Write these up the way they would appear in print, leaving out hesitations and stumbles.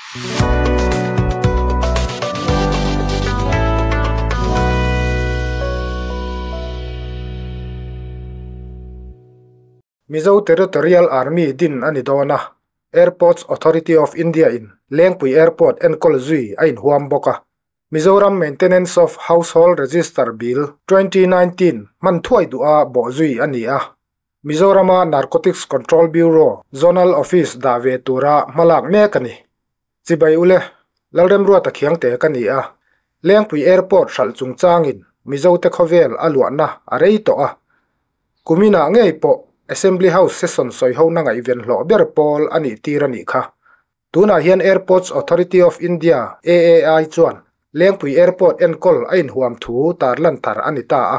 Mizo Territorial Army din a ni dawn a, Airports Authority of India in Lengpui Airport enkawl zui a inhuam bawk a. Mizoram Maintenance of Household Register Bill, 2019 hman thuai duha bawhzui a ni a. Mizorama Narcotics Control Bureau Zonal Office dah ve tura hmalak mek a ni. Chibai ule, Lalremruata Khiangte ka ni a, Lengpui Airport hralh chungchangin Mizote khawvel a luahna a rei tawh a. Kuminah ngei pawh Assembly House session sawihona ngaihven hlawh ber pawl a nih tir a nih kha. Tunah hian Airports Authority of India, AAI, chuan Lengpui Airport enkawl a inhuam thu tarlan thar a ni ta a.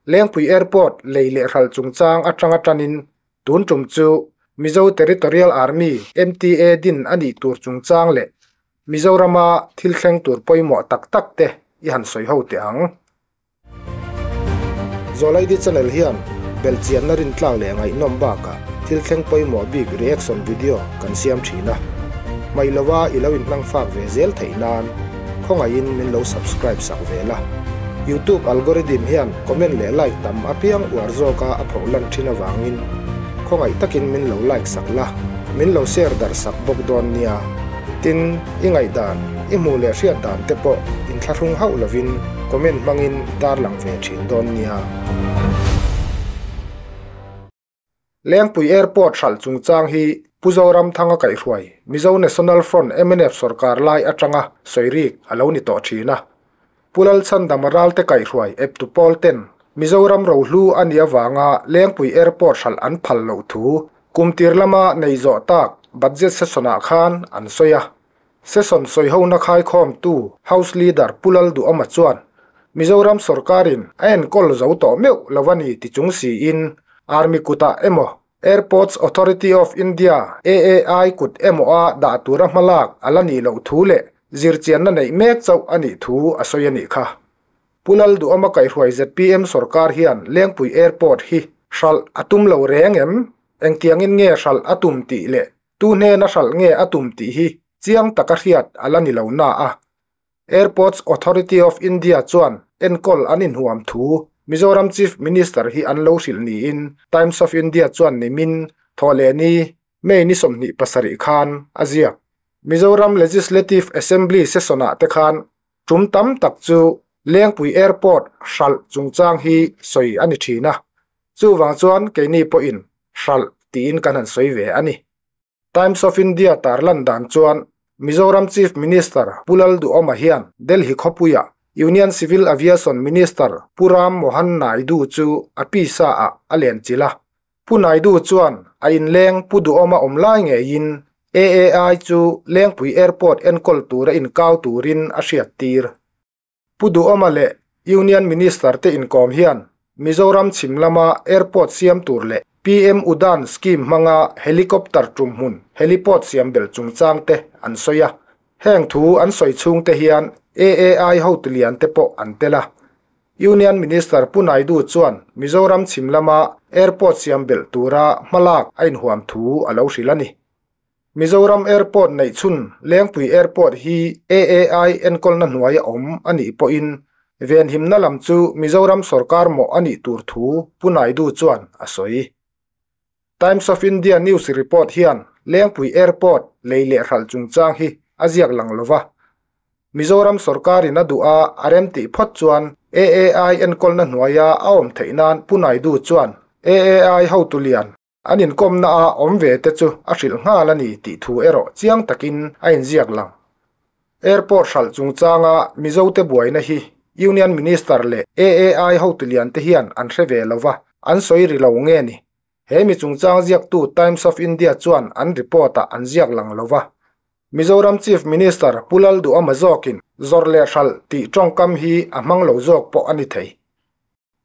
Lengpui Airport lei leh hral chungchang atanga tanin tun tum chu Mizo Territorial Army, MTA, din a nih tur chungchang leh Mizorama thil thleng tur pawimawh tak tak te i han sawi ho teh ang. Zawlaidi channel hian belhchianna rintlak leh ngaihnawm bakah thil thleng pawimawh bik reaction video kan siam thin a. Hmaih lova i lo inhmang fak ve zel theih nan khawngaihin min lo subscribe sak ve la. Youtube algorithm hian comment leh like tam apiang uar zawka a phoh lan thin avangin khawngaih takin min lo like sak la, min lo share darh sak bawk dawn nia. Tin, i ngaihdan, i hmuh leh hriat dan te pawh inthlahrung hauh lovin comment hmangin i tarlang ve thin dawn nia. Lengpui Airport hralh chungchang hi Pu Zoramthanga kaihhruai Mizo National Front mnf sorkar lai atanga sawi rik a lo ni tawh thin a. Pu Lalchhandama Ralte kaihhruai eptu pawl ten Mizoram rohlu a nih avanga Lengpui Airport hralh an phal loh thu kum tir lama nei zawh tak budget session-ah khan an sawi a. Session sawihona khaikhawmtu House Leader Pu Lalduhawma chuan Mizoram sorkarin a enkawl zo tawh meuh lo a ni ti chung siin Army kutah emaw Airports Authority of India, AAI, kut emaw a dah tura hmalak a la nih loh thu leh zirchianna neih mek chauh a nih thu a sawi a nih kha. Pu Lalduhawma kaihhruai zpm sorkar hian Lengpui Airport hi hralh a tum lo reng em? Engtiangin nge hralh a tum tih leh tu hnena hralh nge a tum tih hi chiang taka hriat a la ni lo na a. Airports Authority of India chuan enkawl an inhuam thu Mizoram Chief Minister hi an lo hrilh niin Times of India chuan nimin Thawhlehni, May ni 27 khan a ziak. Mizoram Legislative Assembly session-ah te khan tum tam tak chu Lengpui Airport hralh chungchang hi sawi a ni thin a, chuvang chuan keini pawhin hralh tiin kan han sawi ve a ni. Times of India tarlan dan chuan Mizoram Chief Minister Pu Lalduhawma hian Delhi khawpuia Union Civil Aviation Minister Pu Ram Mohan Naidu chu a pisa ah a len chilh a. Pu Naidu chuan a inleng Pu Duhawma awm lai ngeiin AAI chu Lengpui Airport enkawl tura inkau turin a hriattir. Pu Duhawma leh Union Minister te inkawm hian Mizoram chhim lama airport siam tur leh PM Udan scheme hmanga helicopter tum hmun heliport siam belh chungchang te an sawi a. Heng thu an sawi chhung te hian AAI hotu lian te pawh an tel a. Union Minister Pu Naidu chuan Mizoram chhim lama airport siam belh tura hmalak a inhuam thu a lo hrilh a ni. Mizoram Airport neih chhun Lengpui Airport hi AAI enkawlna hnuaia awm a nih pawhin venhimna lam chu Mizoram sorkar mawh a nih tur thu Pu Naidu chuan a sawi. Times of India news report hian Lengpui Airport lei leh hralh chungchang hi a ziak lang lova. Mizoram sorkarin a duh a, a remtih phawt chuan AAI enkawlna hnuaia a awm theih nan Pu Naidu chuan AAI hotu lian An inkawmna a awm ve te chu a hrilh nghal a ni tih thu erawh chiang takin a inziak lang. Airport hralh chungchanga Mizote buaina hi Union Minister leh AAI hotu lian te hian an hre ve lo va, an sawi ri lo nge ni? He mi chungchang ziaktu Times of India chuan an report-ah an ziak lang lo va. Mizoram Chief Minister Pu Lalduhawma zawkin zawrh leh hralh tih tawngkam hi a hmang lo zawk pawh a ni thei.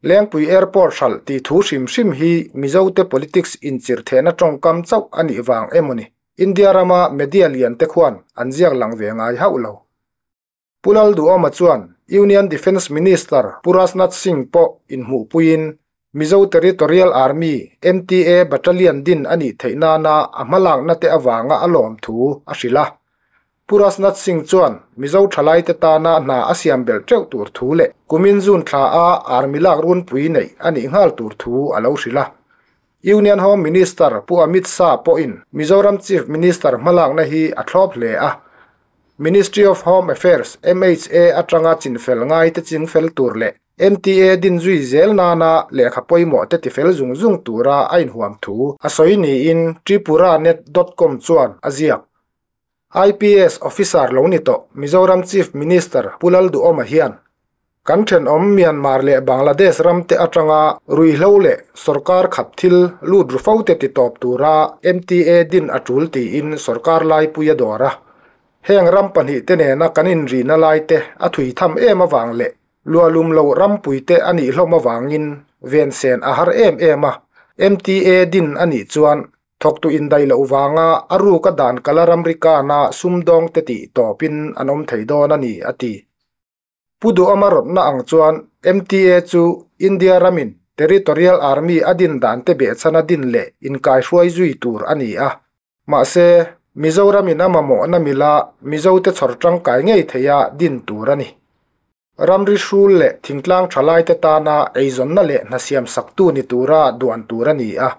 Lengpui Airport hralh tih thu hrim hrim hi Mizote politics inchirhthehna tawngkam chauh a nih vang emaw ni? India rama media lian te khuan an ziak lang ve ngai hauh lo. Pu Lalduhawma chuan Union Defence Minister Pu Rajnath Singh pawh inhmuhpuiin Mizo Territorial Army, MTA, Battalion din a nih theih nana a hmalakna te avanga a lawm thu a hrilh a. Pu Rajnath Singh chuan Mizo thalaite tana hna a siam belh teuh tur thu leh kumin June thla a Army lak runpui neih a nih nghal tur thu a lo hrilh a. Union Home Minister Pu Amit Shah pawhin Mizoram Chief Minister hmalakna hi a thlawp hle a. Ministry of Home Affairs, MHA, atanga chinfel ngaite chingfel tur leh MTA din zui zel nana lehkha pawimawh te tifel zung zung tura a inhuam thu a sawi niin Tripuranet dot com chuan a ziak. IPS officer lo ni tawh Mizoram Chief Minister Pu Lalduhawma hian kan thenawm Myanmar leh Bangladesh ram te atanga ruihhlo leh sorkar khap thil lut ru fo te titawp tura MTA din a tul tiin sorkar laipui a dawr a. Heng ram pahnihte nena kan inrihna laite a thui tham em avang leh Luahlum loh rampuite a nih hlawm avangin vensen a har em em a, MTA din a nih chuan thawktu indaih loh vanga a ruka dan kala ramrikana sumdawngte tih tawpin an awm thei dawn a ni, a ti. Pu Duhawma rawtna ang chuan MTA chu India ramin Territorial Army a din dante behchhana din leh inkaihruai zui tur a ni a. Mahse, Mizoramin a mamawhna mila Mizote chhawr tangkai ngei theia din tur a ni. Ramri hrul leh thingtlang thalaite tana eizawnna leh hna siam saktu ni tura duan tur a ni a.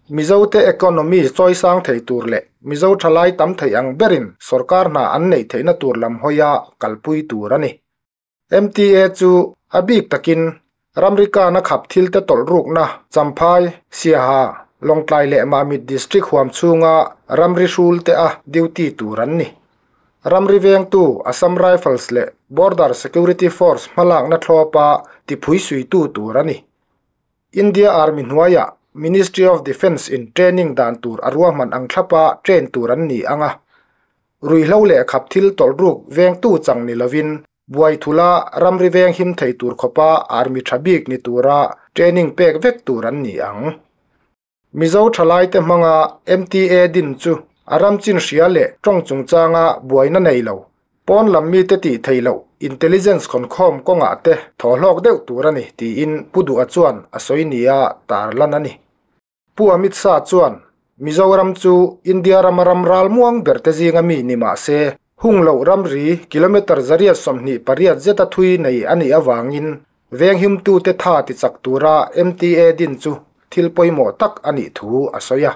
Mizote economy chawisang thei tur leh Mizo thalai tam thei ang berin sorkar hna an neih theihna tur lam hawia kalpui tur a ni. MTA chu a bik takin ramrikana khap thilte tawlh rukna Champhai, Siaha, Lawngtlai leh Mamit District huam chhunga ramri hrul te a duty tur an ni. Ramri vengtu Assam Rifles leh Border Security Force hmalakna thlawpa tiphui suitu tur a ni. India Army hnuaiah Ministry of Defence in training dan tur a ruahman ang thlapa train tur an ni ang a. Ruihhlo leh khap thil tawlh ruk vengtu chang ni lovin buai thula ramri veng him thei tur khawpa army tha bik ni tura training pek vek tur an ni ang. Mizo thalaite hmanga MTA din chu a ram chin hria leh tawng chungchanga buaina nei lo, pawn lam mite tih theih loh intelligence khawnkhawm kawngah te thawhlawk deuh tur a ni tiin Pu Duha chuan a sawi nia tarlan a ni. Pu Amit Shah chuan, Mizoram chu India rama ram ral muang berte zinga mi ni mah se, hung loh ramri kilometre 128 zeta thui nei a nih avangin venghimtute tha tichak tura MTA din chu thil pawimawh tak a nih thu a sawi a.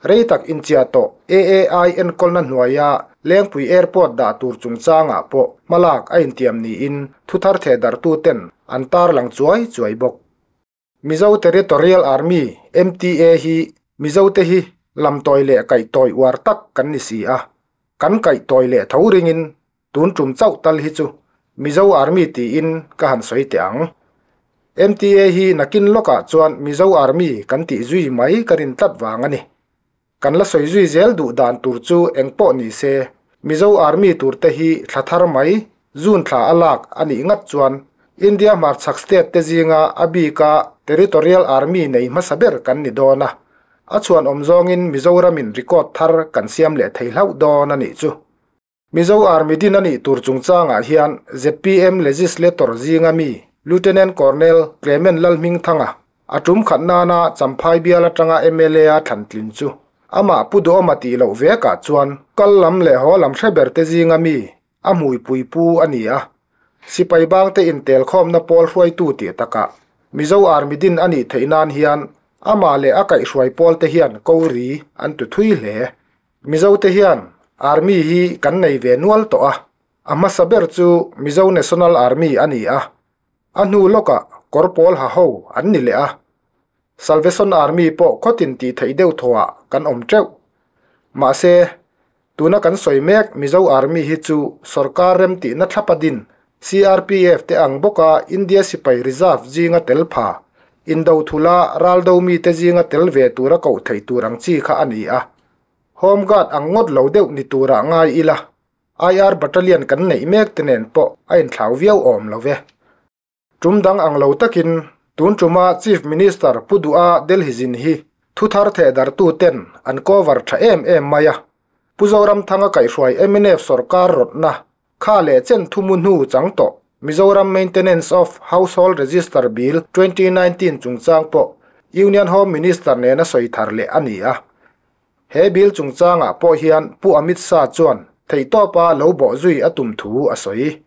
Rei tak inchia tawh AAI enkawlna hnuaia Lengpui Airport dah tur chungchangah pawh hmalak a intiam niin thuthar thehdarhtuten an tarlang chuai chuai bawk. Mizo Territorial Army, MTA, hi Mizote hi lamtawi leh kaihtawi uar tak kan ni si a, kan kaihtawi leh tho ringin tun tum chauh tal hi chu Mizo Army tiin ka han sawi teh ang. MTA hi nakin lawkah chuan Mizo Army kan tih zui mai ka rin tlat vang a ni. Kan la sawi zui zel duh dan tur chu eng pawh ni se, Mizo Army turte hi thla thar mai, June thla a lak a nih ngat chuan India hmarchhak state te zinga a bika Territorial Army nei hmasa ber kan ni dawn a, a chhuanawm zawngin Mizoramin record thar kan siam leh thei hlauh dawn a nih chu. Mizo Army din a nih tur chungchangah hian zpm Legislator zinga mi Lieutenant Colonel Clement Lalhmingthanga a tum khat nana Champhai bial atanga mla a thlan tlin chu amah Pu Duhawma tih loh vekah chuan kal lam leh haw lam hre ber te zinga mi a hmuipui pu a ni a. Sipai bangte intelkhawmna pawl hruaitu tih takah Mizo Army din a nih theih nan hian amah leh a kaihhruai pawl te hian ko ri an tu thui hle. Mizote hian Army hi kan nei ve nual tawh a, a hmasa ber chu Mizo National Army a ni a, a hnu lawkah kawr pawl ha ho an ni leh a, Salvation Army pawh khawtin tih theih deuh thawhah kan awm teuh. Mahse, tuna kan sawi mek Mizo Army hi chu sorkar remtihna thlapa din CRPF te ang bawka India sipai reserve zinga tel pha, indo thula raldo mite zinga tel ve tura koh theih tur ang chi kha a ni a. Home Guard ang ngawt lo deuh ni turah ngai ila, IR Battalion kan neih mek te nen pawh a inthlau viau awm lo ve. Tum dang ang lo takin tun tuma Chief Minister Pu Duha Delhi zin hi thuthar thehdartu ten an cover tha em em mai a. Pu Zoramthanga kaihhruai mnf sorkar rawtna kha leh chen thumu hnu chang tawh Mizoram Maintenance of Household Register Bill 2019 chungchang pawh Union Home Minister nena sawi thar leh a ni a. He bill chungchangah pawh hian Pu Amit Shah chuan theihtawpa lo bawhzui a tum thu a sawi.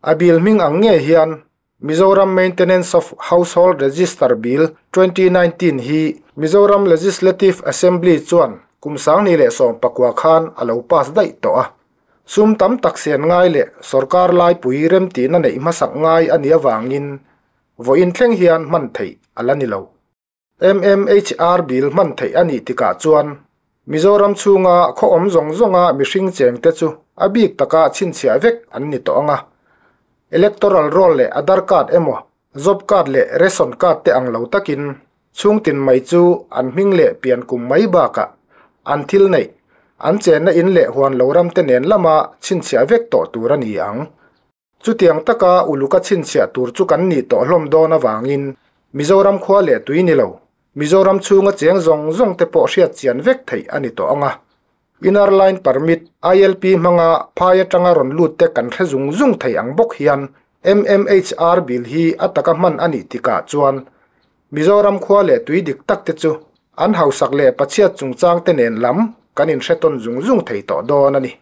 A bill hming ang ngei hian Mizoram Maintenance of Household Register Bill 2019 hi Mizoram Legislative Assembly chuan kum 2019 khan a lo pass daih tawh a. Sum tam tak sen ngai leh sorkar laipui remtihna neih hmasak ngai a nih avangin vawiin thleng hian hman theih a la ni lo. MMHR Bill hman theih a nih tikah chuan Mizoram chhunga khaw awm zawng zawnga mihring chengte chu a bik taka chhinchhiah vek an ni tawh ang a. Electoral Roll leh Aadhaar Card emaw Job Card leh Ration Card te ang lo takin chhungtin mai chu an hming leh pian kum mai bakah an thil neih, an chenna in leh huan lo ram te nen lama chhinchhiah vek tawh tur a ni ang. Chutiang taka uluka chhinchhiah tur chu kan nih tawh hlawm dawn avangin Mizoram khua leh tui ni lo, Mizoram chhunga cheng zawng zawng te pawh hriat chian vek theih a ni tawh ang a. Inner Line Permit, ILP, hmanga phai atanga rawn lut te kan hre zung zung thei ang bawk hian MMHR bill hi a taka hman a nih tikah chuan Mizoram khua leh tui dik tak te chu an hausak leh pachhiat chungchang te nen lam kan inhre tawn zung zung thei tawh dawn a ni.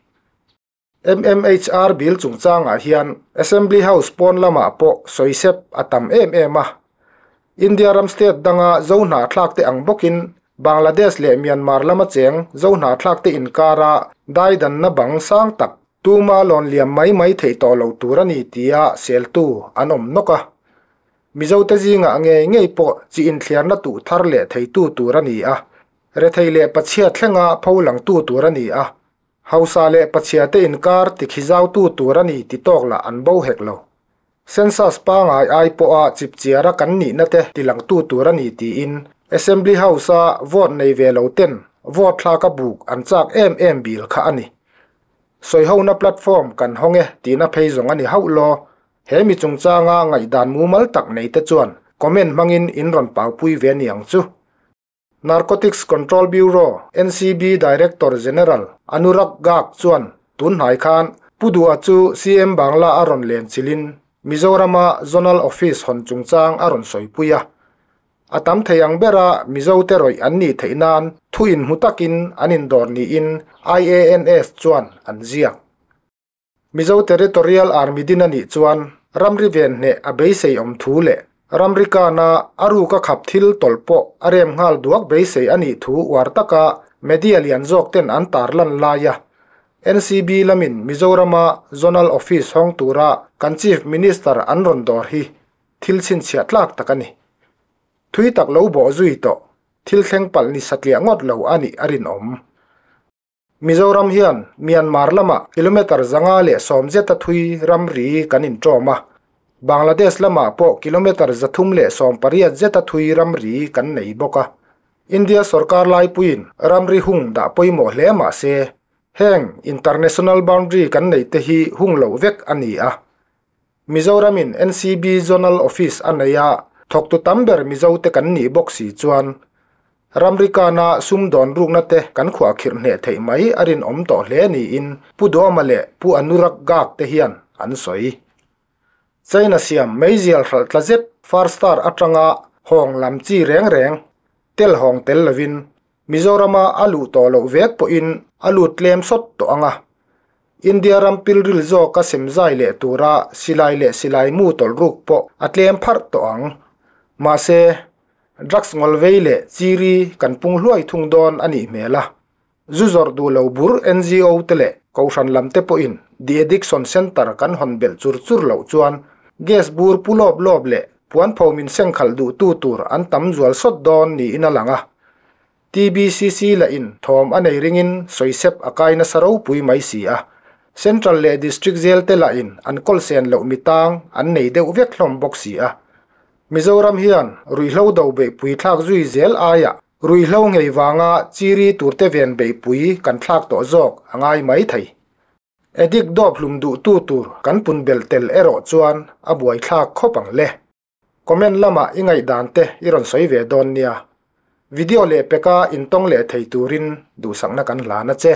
MMHR bill chungchangah hian Assembly House pawn lamah pawh sawisep a tam em em a. India ram state danga Zo hnahthlakte ang bawkin Bangladesh leh Myanmar lama cheng Zo hnahthlakte inkara daidanna bang sang tak tuma lawn liam mai mai theih tawh lo tur a ni tia seltu an awm nawk a. Mizote zingah ngei ngei pawh chi inthliarna tuh thar leh theitu tur a ni a, rethei leh pachhia thlenga pholangtu tur a ni a. Hausa leh pachhia te inkar tikhizautu tur a ni ti tawk lah an bo hek lo. Census pangai ai pawha chipchiara kan nihna te tilangtu tur a ni tiin Assembly House-a vote nei ve lo ten vote thlaka buk an chak em em bil kha a ni. Sawihona platform kan hawng e tihna phei zawng a ni hauh law. He mi chungchanga ngaihdan mumal tak nei te chuan comment hmangin in rawn paupui ve niang chu. Narcotics Control Bureau, NCB, Director General Anurag Garg chuan tun hnai khan Pu Duha chu CM Bangla a rawn len chilhin Mizorama Zonal Office hawn chungchang a rawn sawipui a. A tam thei ang bera Mizote rawih an nih theih nan thu inhmu takin an indawr niin IANS chuan an ziak. Mizo Territorial Army din a nih chuan ramri ven hneh a beisei awm thu leh ramri kana a ruka khap thil tawlh pawh a rem nghal duak beisei a nih thu uar taka media lian zawk ten an tarlan lai a. NCB lamin Mizorama Zonal Office hawng tura kan Chief Minister an rawn dawr hi thil chhinchhiah tlak tak a ni. Thui tak lo bawh zui tawh thil thleng palh ni satliah ngawt lo a nih a rinawm. Mizoram hian Myanmar lamah kilometre 510 zeta thui ramri kan inṭawm a, Bangladesh lamah pawh kilometre 318 zeta thui ramri kan nei bawk a. India sorkar laipuiin ramri hung dah pawimawh hle mah se, heng international boundary kan neihte hi hung loh vek a ni a. Mizoramin NCB Zonal Office a nei a, thawktu tam ber Mizote kan nih bawk si chuan ramri kana sumdawn rukna te kan khuahkhirh hneh theih mai a rinawm tawh hle niin Pu Duhoma leh Pu Anurag Garg te hian an sawi. China siam meizial hralh tla zet Far Star atanga hawng lam chi reng reng tel hawng tel lovin Mizorama a luh tawh loh vek pawhin a lut tlem sawt tawh ang a. India ram pilril zawka semzai leh tura silai leh silai mu tawlh ruk pawh a tlem pharh tawh ang. Mahse, drugs ngawlvei leh chiri kan pung hluai thung dawn a nih hmel a. Zu zawrh duh lo bur NGO te leh Kohhran lam te pawhin de addiction centre kan hawn belh chur chur loh chuan gas bur pu lawp lawp leh puanpho min sengkhalh duhtu tur an tam zual sawt dawn niin a lang a. TBCC lahin thawm a nei ringin sawisep a kai nasa ropui mai si a. Central leh District zel te lahin an kawlsen loh mitang an nei deuh vek hlawm bawk si a. Mizoram hian ruihhlo do beihpui thlak zui zel aiah Ruihhlo ngei vanga chiri turte ven beihpui kan thlak tawh zawk a ngai mai thei. Addict dawp hlum duhtu tur kan pun belh tel erawh chuan a buaithlak khawp ang le. Comment lamah i ngaihdan te i rawn sawi ve dawn nia. Video leh peka intawng leh thei turin duhsakna kan hlan a che.